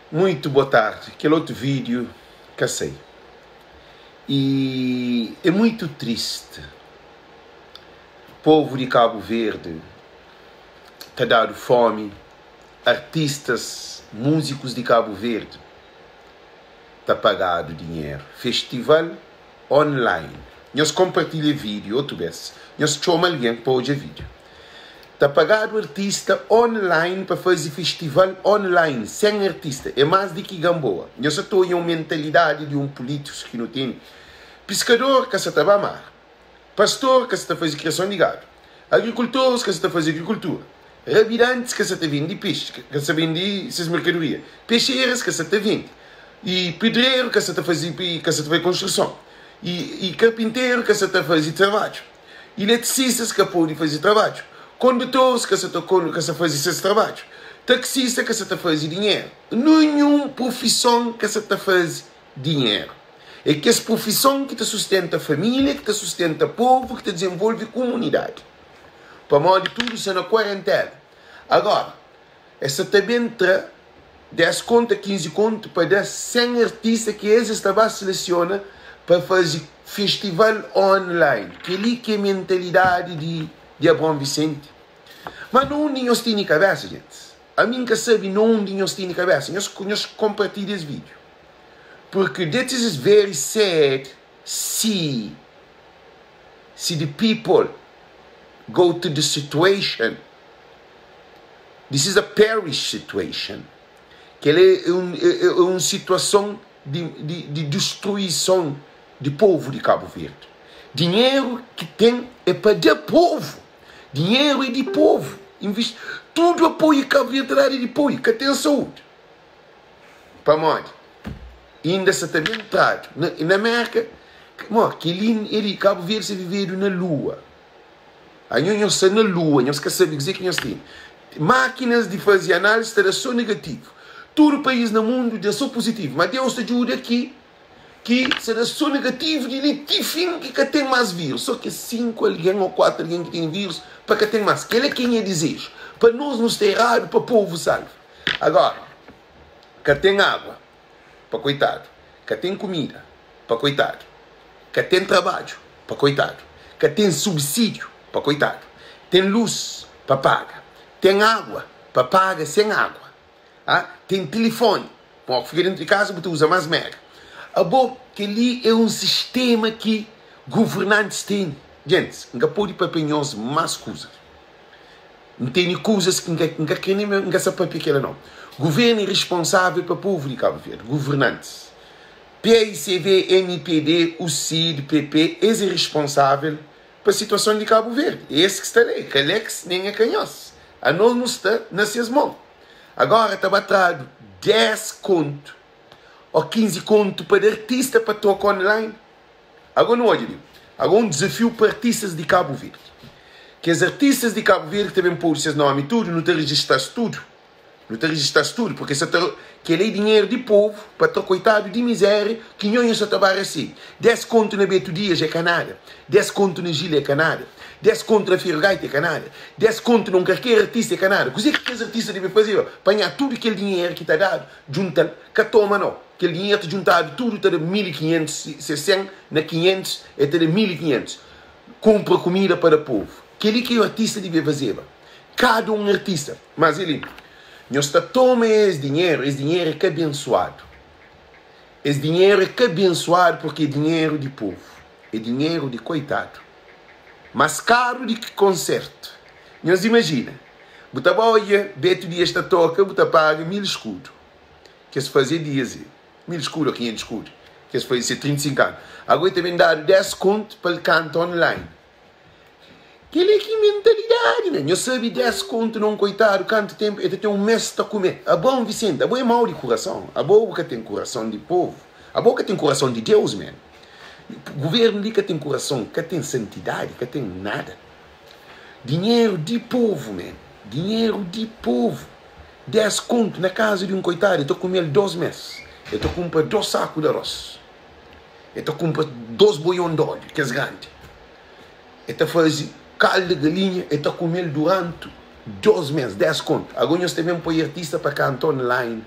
Muito boa tarde. Kel otu vídeo ka sai. E é muito triste. Povo di Cabo Verde ta dadu fome, artistas, músicos di Cabo Verde ta pagadu dinheiro. Festival online. Nhos compartilha vídeo otu bes. Nhos txoma alguém pa odja vídeo. Ta pagadu artista online pa faze festival online sen artista é mas di ki Gamboa. Nhos sa ta odja un mentalidadi di un pulitikus ki nu tene. Piskador ka sa ta ba mar, pastor ka sa ta faze kriason di gadu, agrikultoris ka sa ta faze agrikultura, rabidantis ka sa ta vende pexi, ka sa vende ses merkadoria, pexeras ka sa ta vende, i pedreru ka sa ta faze ka sa ta faze konstruson, i karpinteru ka sa ta faze trabadju. Iletisistas ka pode faze trabadju, kondutoris ka sa ta ka sa faze ses trabadju, taksista ka sa ta faze dinheru, ninhun prufison ka sa ta faze dinheru. É kes prufison ki ta sustenta família, ki ta sustenta povu, ki ta dizenvolve kumunidadi. Pamodi tudu sta na kuarentena. Agora, es sa ta ben tra 10 kontu a 15 kontu pa da 100 artista ki es es ta ba selesiona pa faze festival online. Kel-li ki é mentalidadi di di Abraão Vicente. Ma na undi nhos tene kabesa, gentis? Ami N ka sabe na undi nhos tene kabesa. Nhos nhos konpartilha es vídeo. Porque this is very sad see see the people go to the situation. This is a perish situation. Kel é un, é, é un situason di, di, di destruison di povu di Cabo Verde. Dinheru ki ten é pa da povu. Dinheru é di povu. Investi, tudu apoiu ki Cabo Verde ta dadu é di povu. Ka ten saúdi. Pamodi? Inda sa ta ben tradu. Na, na Merka, mo, kel-li é di Cabo Verde sa vivedu na lua. Anho nhos sta na lua, nhos ka sabe kuzê ki nhos tene. Mákinas di faze análizi ta da sô negativu. Tudu país na mundu da sô puzitivu. Má Deus ta djuda ki ki sta da sô negativu di li ti fin ki ka ten más vírus. Sô kes 5 algen ô 4 algen ki ten vírus pa ka ten más. Kel-la ki é nha dizeju. Pa nos nu sta eradu, pa povu salva. Agora, ka ten água pa koitadu, ka ten kumida pa koitadu, ka ten trabadju pa koitadu, ka ten subsídiu pa koitadu, ten lus pa paga, ten água pa paga sen água, ah, ten tilifoni, pamodi ku fika dentu di kaza bu ta uza más mega. Abo, kel-li é un sistema ki governantis tene. Gentis, N ka pode papia nhos más kuza. N tene kuzas ki N ka, N ka kre nen, N ka sa papia kel-la nau. Guvernu é responsável pa povu di Kabu Verdi, governantis. Paicv, mpd, UCID, PP, es é responsável pa situason di Kabu Verdi. É es ki sta la, é ka Alex nen é ka nhos. Anos nu sta na ses mon. Agora ta ba tradu 10 kontu o 15 kontu pa da artista pa toka online. Agora nu odja li. Agora un dizafiu pa artistas di Kabu Verdi. Kes artistas di Kabu Verdi ki ta ben podu ses nomi tudu, nu ta rejista-s tudu. Nu ta rejista-s tudu, purke sa ta kel é dinheru di povu pa tra koitadu di mizéria ki nho nho sa ta ba resebe. 10 kontu na Beto Dias é ka nada, 10 kontu na Gil é ka nada, 10 kontu na Ferro Gaita é ka nada, 10 kontu na un karker artista é ka nada. Kuzê ki kes artista debe fazeba? Panhá tudu kel dinheru ki ta dadu, djunta-l, ka toma nau. Kel dinheru ta djuntadu tudu ta da 1500, se 100 na 500 e ta da 1500. Kunpra kumida pa da povu. Kel-li ki artista debe fazeba. Kada un artista. Mas el li, nhos ta toma es dinheru, es dinheru é ka bensuadu. Es dinheru é ka bensuadu porque é dinheru di povu, é dinheru di koitadu. Mas karu di ki konsertu. Nhos imajina, bu ta ba odja Beto Dias ta toka, bu ta paga 1000 skudu. Kes faze dias e 1000 skudu o 500 skudu, kes faze se 35 anu. Ago e ta ben dadu 10 kontu pa el kanta online. Kel é ki mentalidadi men. Nhos sabe 10 kontu na un koitadu kantu tenpu el ta ten un mes ta kume. Abo Vicente, abo é mau di kurason. Abo bu ka ten kurason di povu. Abo ka ten kurason di Deus men. Guvernu li ka ten kurason, ka ten santidadi, ka ten nada. Dinheru di povu men. Dinheru di povu. 10 kontu na kaza di un koitadu el ta kume-l 2 mes. El ta kunpra 2 saku di aros. El ta kunpra 2 boion di óliu, kes grandi. E ta faze kaldu di galinha, e ta kume-l durantu dos mes, 10 kontu. Ago nhos ta ben poi artista pa kanta online.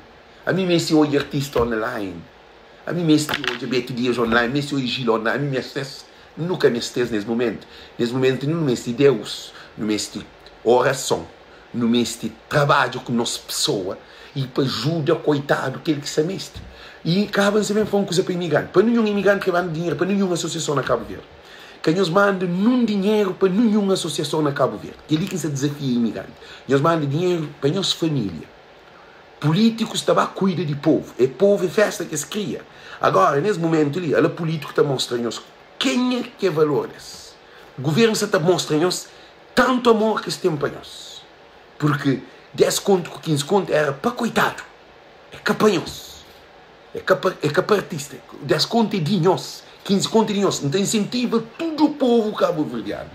Ami meste odja artista online. Ami meste odja Beto Dias online, meste odja Gil online. Ami meste es. Nu ka meste es nes momentu. Nes momentu nu meste Deus, nu meste orason, nu meste trabadja ku nos pesoa i pa ajuda koitadu kel ki sta meste. I kaba N sta ben fla un kuza pa imigranti, pa ninhun imigranti ka manda dinheru pa ninhun asosiason na Kabu Verdi. Ka nhos manda nun dinheru pa ninhun asosiason na Kabu Verdi. Kel-li ki N sta dizafia imigranti. Nhos manda dinheru pa nhos família. Pulítikus ta ba kuida di povu. É povu é festa ki es kria. Agora, nes mumentu li, ala pulítiku ta mostra nhos kenha ki é valor des. Guvernu sa ta mostra nhos tantu amor ki es ten pa nhos. Purki 10 kontu ku 15 kontu era pa koitadu, é ka pa nhos. É ka pa, é ka pa artista. 10 kontu é di nhos, 15 kontu é di nhos. N ta insentiva tudu povu kabuverdianu.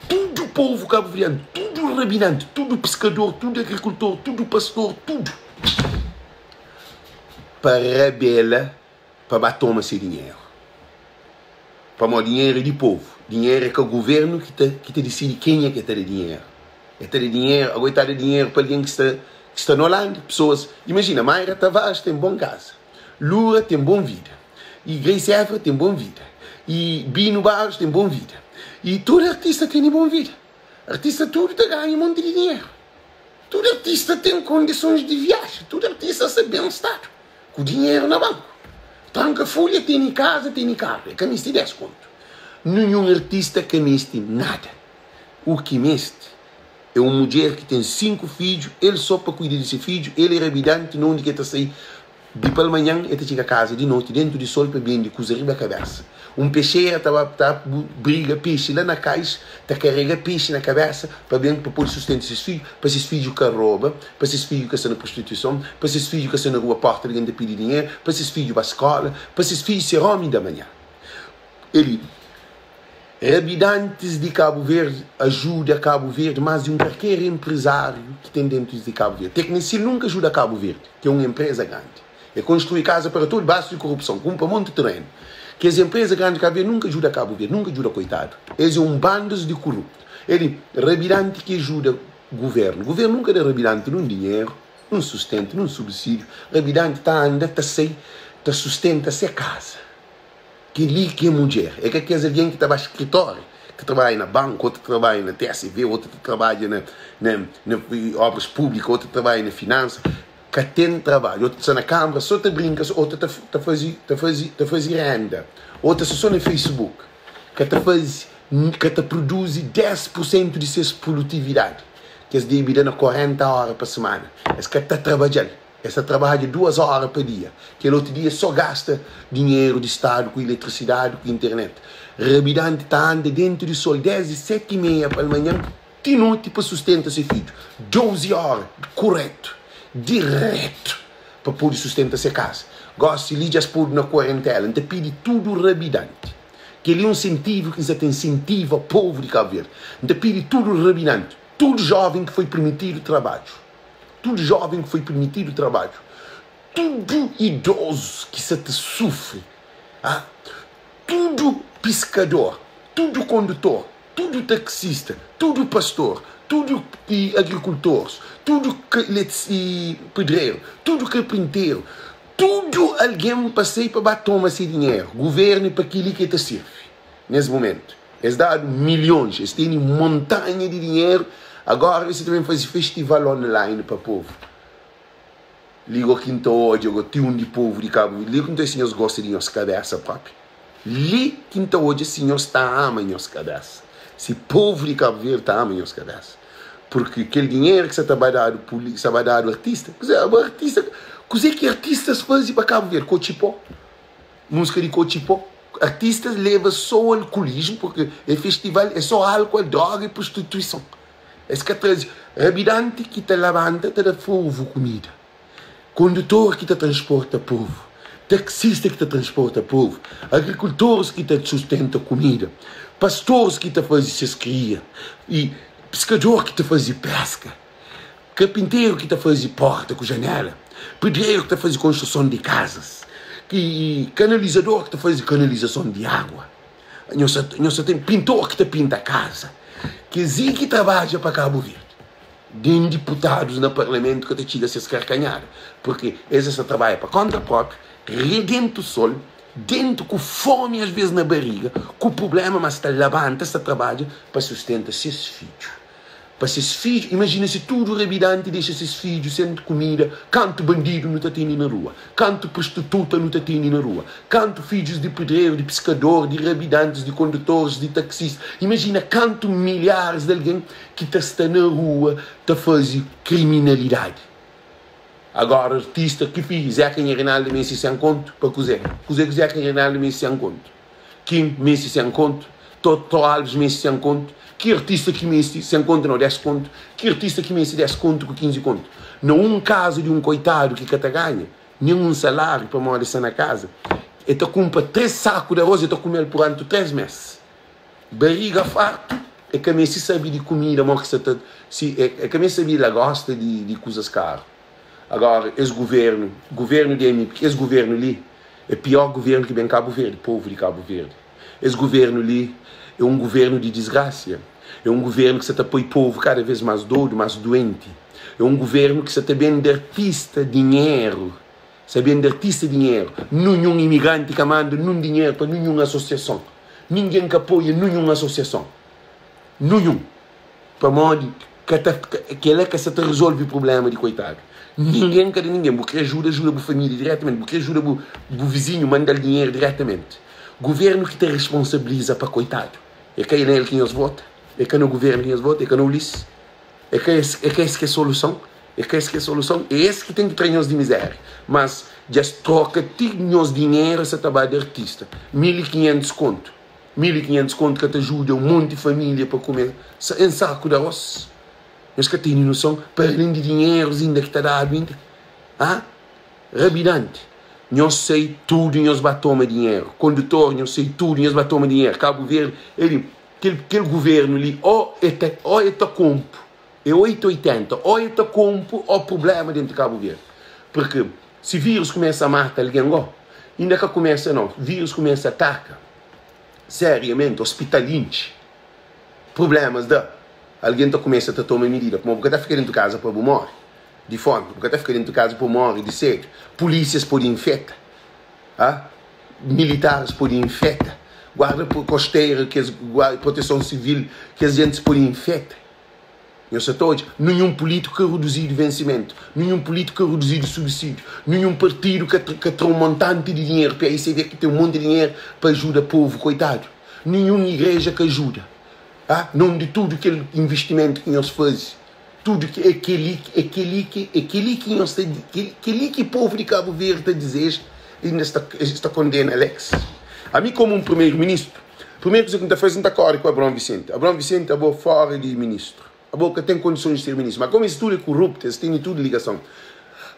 Tudu povu kabuverdianu, tudu rabinanti, tudu piskador, tudu agrikultor, tudu pastor, tudu pa rabela pa ba toma se dinheru. Pamodi dinheru é di povu, dinheru é ka guvernu ki ta ki ta disidi kenha ki ta da dinheru. E ta da dinheru, ago e ta da dinheru pa algen ki sta ki sta na Holanda, pesoas, imajina Mayra Tavares ten bon kaza, Lura ten bon vida. E Grace Évora ten bon vida. E Bino Barros ten bon vida. E tudu artista tene bon vida. Artista tudu ta ganha monti di dinheru. Tudu artista ten kondisons di viaja. Tudu artista sta ben stadu, ku dinheru na banku. Tranka Fulha tene kaza, tene karu. E ka misti 10 kontu. Ninhun artista ka misti nada. U ki misti é un mudjer ki ten 5 fidju, el so pa kuida di se fidju, el é rabidanti na undi ki el ta sai. Di palmanhan el ta txiga kaza di noti dentu di sol pa bende kuza riba kabesa. Un pexera ta ba ta briga pexi la na kais, ta karega pexi na kabesa pa ben pa pode sustenta ses fidju, pa ses fidju ka roba, pa ses fidju ka sta na prostituison, pa ses fidju ka sta na rua porta algen ta pidi dinheru, pa ses fidju ba skola, pa ses fidju ser omi da manhan. Eli. Rabidantis di Kabu Verdi ajuda Kabu Verdi más di un karker enprezáriu ki ten dentu di Kabu Verdi. Tecnicil nunka ajuda Kabu Verdi, ki é un enpreza grandi. E konstrui kaza para tudu basu di korupson, kunpra monti terenu. Kes enpreza grandi di Kabu Verdi nunka ajuda Kabu Verdi, nunka ajuda koitadu. Es é un bandas di koruptu. Eli, rabidanti ki ajuda guvernu. Guvernu nunka da rabidanti nun dinheru, nun sustentu, nun subsídiu. Rabidanti ta anda, ta sai, ta sustenta se kaza. Kel-li ki é mudjer. É ka kes algen ki ta ba skritóriu, ki ta trabadja na banku, otu ta trabadja na TSV, otu ta trabadja na na na obras públiku, otu ta trabadja na finansa. Ka ten trabadju. Otu ta sta na kanbra so ta brinka, otu ta ta faze ta faze ta faze renda, otu ta sta so na Facebook. Ka ta faze ka ta produzi 10 pur sentu di ses produtividadi ki es debe da na 40 óra pa simana. Es ka ta trabadja-l. Es ta trabadja duas óra pa dia. Kel otu dia sô gasta dinheru di stadu ku iletrisidadi ku internet. Rabidanti ta anda dentu di sol desdi seti i meia palmanhan ti noti pa sustenta se fidju. 12 óra kuretu, diretu pa pode sustenta se kaza. Gósi li dja es podu na kuarentela. N ta pidi tudu rabidanti. Kel-li é un sentivu ki N sa ta insentiva povu di Kabu Verdi. N ta pidi tudu rabidanti, tudu jóven ki foi pirmitidu trabadju. Tudu jóven ki foi pirmitidu trabadju, tudu idozu ki sa ta sufri, ah, tudu piskador, tudu kondutor, tudu taksista, tudu pastor, tudu agrikultors, tudu pedreru, tudu karpinteru, tudu algen pa sai pa ba toma se dinheru. Guvernu é pa kel-li ki el ta sirvi. Nes mumentu, es dadu milhons, es tene montanha di dinheru, agora es ta ben faze festival online pa povu. Li go ki N ta odja go ti undi povu di Kabu Verdi, li ki N ta odja si nhos gosta di nhos kabesa propi. Li ki N ta odja si nhos ta ama nhos kabesa, si povu di Kabu Verdi ta ama nhos kabesa. Purki kel dinheru ki sa ta ba dadu puli, sa ba dadu artista, kuze, artista, kuze ki artistas faze pa Kabu Verdi? Kotxi po. Música di kotxi pó. Artistas leva só alcoolismo porque é festival é só álcool, droga e prostituição. Es ka traze rabidante ki ta labanta ta da povo comida, condutor ki ta transporta povo, taxista ki ta transporta povo, agricultores ki ta sustenta comida, pastores ki ta faze ses cria e pescador ki ta faze pesca, Karpinteru ki ta faze porta ku janela, pedreru ki ta faze konstruson di kazas, i kanalizador ki ta faze kanalizason di agua. Nhos sa, nhos sa ten pintor ki ta pinta kaza. Kes-li ki trabadja pa Kabu Verdi. Nen diputadus na parlamentu ka ta txiga ses karkanhada, purki es es ta trabadja pa konta propi, ri dentu sol, dentu ku fomi as ves na bariga, ku prublema, mas ta labanta es ta trabadja pa sustenta ses fidju. Pa ses fidju, imajina si tudu rabidanti dexa ses fidju sen kumida, kantu bandidu nu ta tene na rua, kantu prostituta nu ta tene na rua, kantu fidjus di pedreru, di piskador, di rabidantis, di kondutoris, di taksista, imajina kantu milharis di algen ki ta sta na rua ta faze kriminalidadi. Agora artista ki fi Zeca nha Rinaldo meste 100 kontu pa kuze? Kuze ki Zeca nha Rinaldo meste 100 kontu? Kim meste 100 kontu? Toto Alves meste 100 kontu? Ki artista ki meste 100 kontu nau 10 kontu? Ki artista ki meste 10 kontu ku 15 kontu? Na un kazu di un koitadu ki ka ta ganha nen un salariu pamodi sta na kaza, e ta kunpra 3 saku di aroz e ta kumel purantu 3 mes. Bariga fartu e ka meste sabe di kumida mo ki sa ta si e ka meste sabe la gosta di di kuzas karu. Agora es guvernu, guvernu di MP, es guvernu li é pior guvernu ki ben Kabu Verdi, povu di Kabu Verdi. Es guvernu li é un guvernu di disgrasia, é un guvernu ki sa ta poi povu kada vez mas dodu, mas duenti. É un guvernu ki sa ta ben di artista dinheru. Sa ben di artista dinheru. Nunhun imigranti ka manda nun dinheru pa nunhun asosiason. Ningen ka apoia nunhun asosiason. Nunhun. Pamodi ka ta, kela ka sa ta rezolve prublema di koitadu. Ningen ka da ningen. Bu kre ajuda, ajuda bu familia diretamenti. Bu kre ajuda bu, bu vizinhu, manda-l dinheru diretamenti. Guvernu ki ta responsabiliza pa koitadu. É ka na el ki nhos vota. É ka na guvernu ki nhos vota. É ka na Ulisses. É ka es, é ka es ki é soluson. É ka es ki é soluson. É es ki ten ki tra nhos di mizéria. Mas dja es troka ti nhos dinheru sa ta ba di artista. 1500 kontu. 1500 kontu ka ta ajuda un monti família pa kume un saku di aros. Nhos ka tene noson. Pa alén di dinherus inda ki ta dadu inda. Ha? Rabidanti. Nhos sai tudu nhos ba toma dinheru. Kondutor nhos sai tudu nhos ba toma dinheru. Kabu Verdi, el Kel kel governo li o e ta o e ta konpo e 8 80 o e ta konpo o problema dentro Cabo Verde porque si virus kumesa a mata alguen go inda ka kumesa no virus kumesa ataka seriamente hospital intxi problemas da alguen ta kumesa ta toma medida pamodi bu ka ta fika dentro kaza pa bu more di fomi bu ka ta fika dentro kaza pa bu more di sede policias pode infeta ah militares pode infeta, guarda costeira, kes guarda proteção civil, kes gentis pode infeta. Nhos sa ta odja, ninhun político ka reduzidu vencimentu, ninhun político ka reduzidu subsídio, ninhun partidu ka ka tra un montante di dinheru, PAICV ki ten un monti di dinheru pa ajuda povu koitadu, ninhun igreja ka ajuda, ah, nom di tudu kel investimentu ki nhos faze. Tudu ki é keli, é keli ki, é keli ki nhos ta, keli ki povu di Kabu Verdi ta dizeja i inda sta, es ta kondena Alex. Ami komu un primeru ministru, primeru kuza ki N ta faze, N ta kore ku Abraão Vicente. Abraão Vicente, abo fora di ministru, abo ka ten kondisons di ser ministru. Ma komu es tudu é kuruptu, es tene tudu ligason.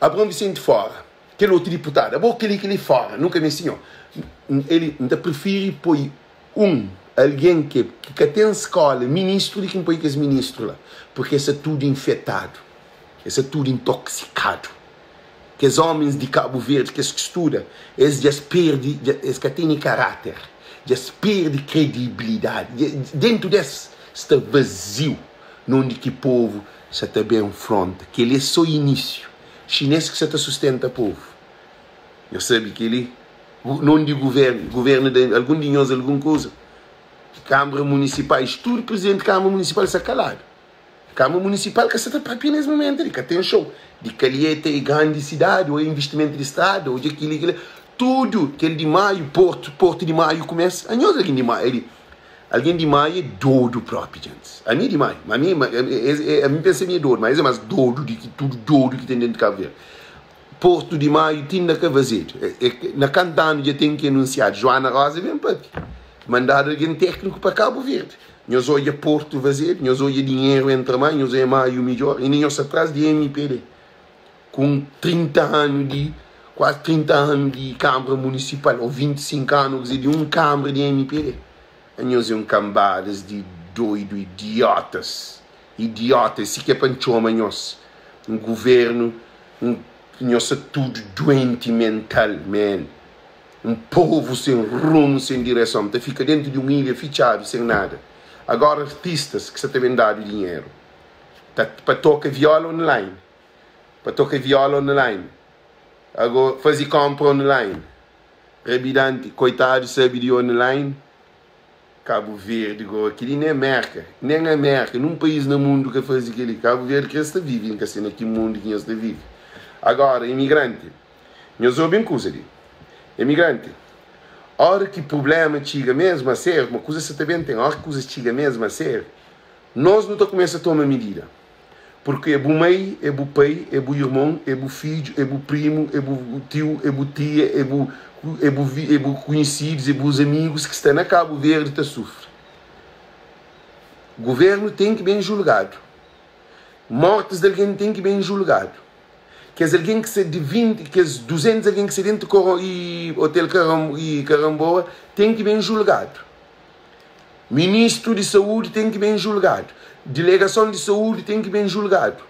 Abraão Vicente fora, kel otu diputadu, abo keli, keli fora, nu ka meste nho. Eli, N ta prifiri poi Un algen ki ka ten skola ministru di ki N poi kes ministru la, purki es sta tudu infetadu, es sta tudu intoksikadu. Kes omens di Kabu Verdi, kes ki studa, es dja es perdi, es ka tene karater, dja es perdi kredibilidadi, dentu des sta vaziu, nundi ki povu sa ta ben fronta. Keli é so inisiu. Xines ki sa ta sustenta povu. Nhos sabe keli? Nom di governo, governo da algun di nhos algun kuza? Kambra munisipais, tudu presidenti kambra munisipal sta kaladu. Kambra munisipal ka sta ta papia nes momentu li, ka ten xou di Calheta e grandi sidadi, ou investimentu di strada, ou dja kili kila, tudu kel di Maio, Porto, Porto di Maio kumesa, anhos algin di Maio, ali, algin di Maio é dodu propi djantis, ami é di Maio, ma ami, ami pensa mi é dodu, ma es é mas dodu di ki tudu dodu ki ten dentu di Kabu Verdi. Portu di Maiu ti inda ka vazedu. Na kantu anu dja ten ki anunsiadu? Joana Rosa ben papia. Mandadu algen tekniku pa Kabu Verdi. Nhos odja portu vazedu, nhos odja dinheru entra ma, nhos odja Maiu midjor. Inda nhos sta tras di MPD ku un 30 anu di, kuazi 30 anu di Kanbra Munisipal, ou 25 anu, kuzê, di un kanbra di MPD. Anhos é un kanbadas di doidu, idiotas. Idiotas, si ke pa N txoma nhos. Un guvernu Un nhos sta tudu duenti mental man. Un povu sen rumu sen direson ta fika dentu di un ilha fitxadu sen nada. Agora artistas ki sa ta ben dadu dinheru. Ta pa toka viola online. Pa toka viola online. Ago fazi compra online. Rabidanti koitadu sabi di online. Cabo Verde go kili nem Merka, nem Amerika, num país na mundu ka fazi kili. Cabo Verde kre sta vivi, nka se na ki mundu ki nhos ta vivi. Agora imigranti, nhos obi un kuza li. Imigranti, ora ki problema txiga mesmu a sériu, ma kuza sa ta ben ten, ora ki kuza txiga mesmu a sériu, nos nu ta kumesa toma midida. Purki é bu mai, é bu pai, é bu irmon, é bu fidju, é bu primu, é bu tiu, é bu tia, é bu é bu é bu kunhisidus, é bus amigus ki sta na Kabu Verdi ta sufri. Guvernu ten ki ben julgadu. Mortis di algen ten ki ben julgadu. Kes algen ki sta di 20, kes 200 algen ki sta dentu koro i hotel karam i Karamboa ten ki ben julgadu. Ministru di saúdi ten ki ben julgadu. Dilegason di saúdi ten ki ben julgadu.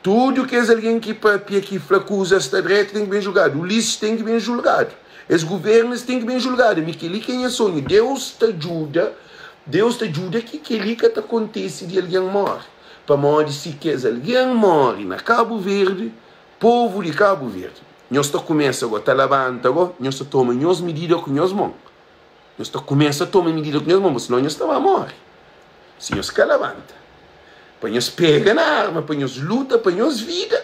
Tudu kes algen ki papia, ki fla kuzas sta dretu ten ki ben julgadu. Ulisses ten ki ben julgadu. Es guvernas ten ki ben julgadu. Mi keli ki é nha sonhu. Deus ta djuda, Deus ta djuda ki keli ka ta kontise di algen mori. Pamodi si kes algen mori na Kabu Verdi, povu di Kabu Verdi, nhos ta kumesa go ta labanta go, nhos ta toma nhos midida ku nhos mon. Nhos ta kumesa toma midida ku nhos mon, sinon nhos ta ba móre. Si nhos ka labanta pa nhos pega na arma, pa nhos luta pa nhos vida,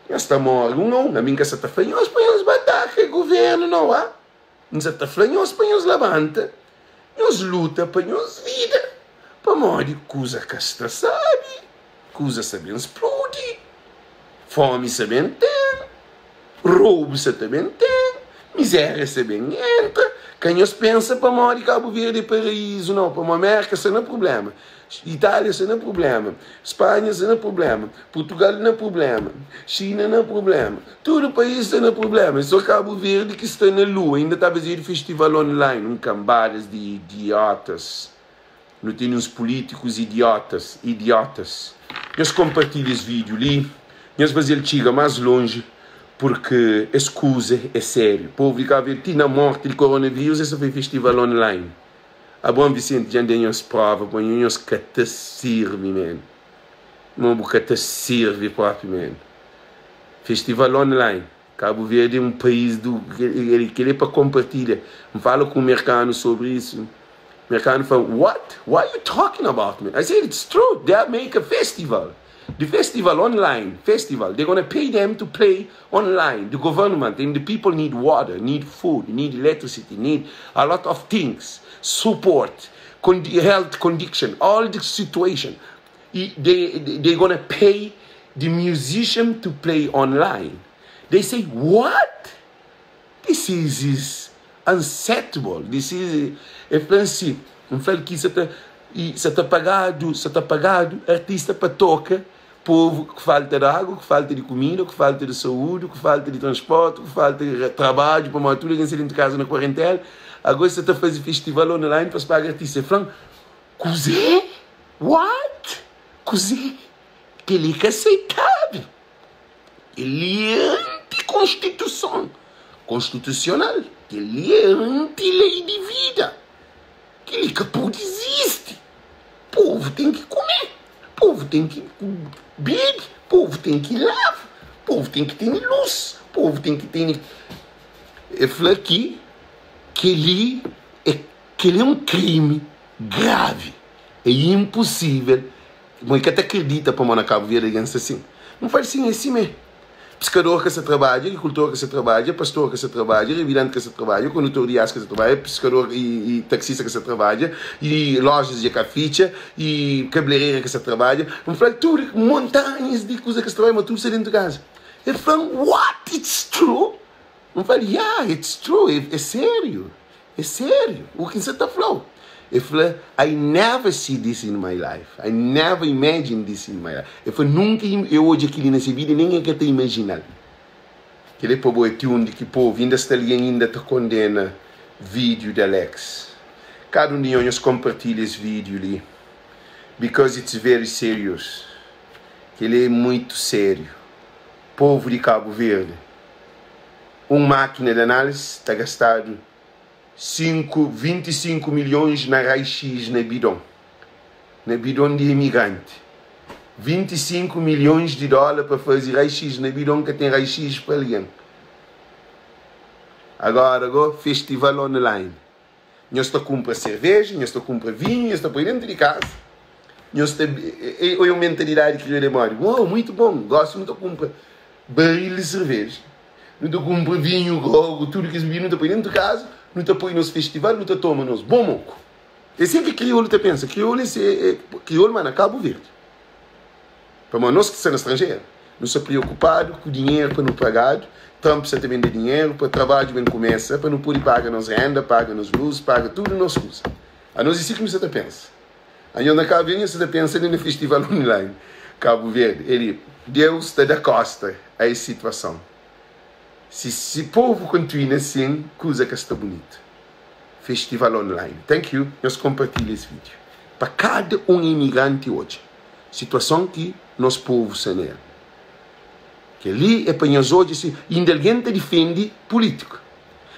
nhos ta móre un a un. Ami N ka sa ta fla nhos pa nhos ba ataka govérnu, nau. A N sa ta fla nhos pa nhos labanta, nhos luta pa nhos vida, pamodi kuza ka sta sábi, kuza sta ben spludi, fómi sta ben ten. Roubu sa ta ben ten, mizéria sa ben entra. Ka nhos pensa pamodi Kabu Verdi é paraízu, nau. Pamodi Mérka sta na prubléma, Itália sta na prubléma, Spanha sta na prubléma, Purtugal na prubléma, Xina na prubléma. Tudu país sta na prubléma. É sô Kabu Verdi ki sta na lua. Inda ta fazedu festival online. Un kanbadas di idiotas. Nu tene uns pulítikus idiotas, idiotas. Nhos konpartilha es vídiu li, nhos faze-l txiga más lonji, purki es kuza é sériu. Povu di Kabu Verdi, ti na morti di koronavírus, es ta faze festival online. Abraão Vicente dja N da nhos prova ma nhos ka ta sirbi man. Ma bu ka ta sirbi propi man. Festival online. Kabu Verdi é un país du kel-li é pa konpartilha. N fala ku un merkanu sobri isu. Merkanu fla, What? What you talking about man? I said, It's true, they make a festival. The festival online, festival. They're gonna pay them to play online. The government and the people need water, need food, need electricity, need a lot of things, support, health condition, all the situation. They, they're gonna pay the musician to play online. They say, what? This is, is unacceptable. This is, é fla assim, um fala que sa ta, sa ta pagadu, sa ta pagadu artista pa toka povo que falta de água, que falta de comida, que falta de saúde, que falta de transporte, que falta de trabalho, para tudo alguém dentro de casa na quarentena. Agora você está fazendo festival online para se pagar artista. Fala, Kuzê? What? Kuzê? Kel-li ka aseitável. Kel-li é anti-konstituison, konstitusional. Kel-li é anti-lei di vida. Kel-li ka pode izisti. Povu ten ki kume, povu ten ki bebe, povu ten ki lava, povu ten ki tene lus, povu ten ki tene. El fla ki kel-li é kel-li é un krimi gravi. É inposível. Bo ka ta akredita pamo na Kabu Verdi algen sta sin. N fala sin, é simé. Piskador ka sa trabadja, agrikultor ka sa trabadja, pastor ka sa trabadja, revidanti ka sa trabadja, kondutor di ias ka sa trabadja, piskador i taksista ka sa trabadja, i lojas dja ka fitxa, i kablereira ka sa trabadja. N fla-l tudu, montanhas di kuza ka sa trabadja, ma tudu sta dentu kaza. El fla-m, What? It's true? N fla-l, Yeah, it's true, é sériu. É sériu u ki N sa ta fla-u. El fla, I never see this in my life. I never imagine this in my life. El fla, nunka el odja kel-li na se vida i nen el ka ta imajina-l. Kel-li é pa bo é ti undi ki povu inda sta algen inda ta kondena vídiu di Alex. Kada un di nhos, nhos konpartilha es vídiu li because it's very serious. Kel-li é muitu sériu. Povu di Kabu Verdi. Un mákina di análise ta gastadu 5, 25 milhons na rai-xis na bidon, na bidon di imigranti. 25 milhões di dólar pa faze raio-x na bidon ka ten raio-x pa algen. Agora go festival online. Nhos ta kunpra serveja, nhos ta kunpra vinhu, nhos ta poi dentu di kaza. Nhos ta oi un mentalidadi kriolu é modi? Uau, muitu bon. Gosi nu ta kunpra baril di serveja, nu ta kunpra vinhu grogu, tudu kes bibida nu ta poi dentu kaza, nu ta poi nos festival, nu ta toma nos bon moku. É sin ki kriolu ta pensa. Kriolu é se kriolu ma na Kabu Verdi. Pamodi nos ki sta na stranjeru, nu sta preokupadu ku dinheru pa nu pagadu. Trump sta ta ben da dinheru pa trabadju ben kumesa, pa nu pode paga nos renda, paga nos lus, paga tudu nos kuza. Anos é si ki nu sta ta pensa. Anhos na Kabu Verdi, nhos sta ta pensa li na festival online Kabu Verdi. Eli, Deus ta da kosta a es situason. Si si povu kontinua sin, kuza ka sta bunitu. Festival online. Thank you. Nhos kompartilha es video pa kada un imigranti odja situason ki nos povu sta nel. Kel-li é pa nhos odja si inda algen ta difende pulítiku.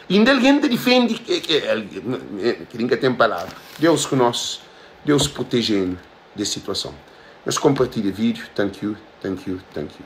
Inda algen ta difende kel-li N ka ten palavra. Deus ku nos, Deus proteje-nu des situason. Nhos kompartilha video. Thank you, thank you, thank you.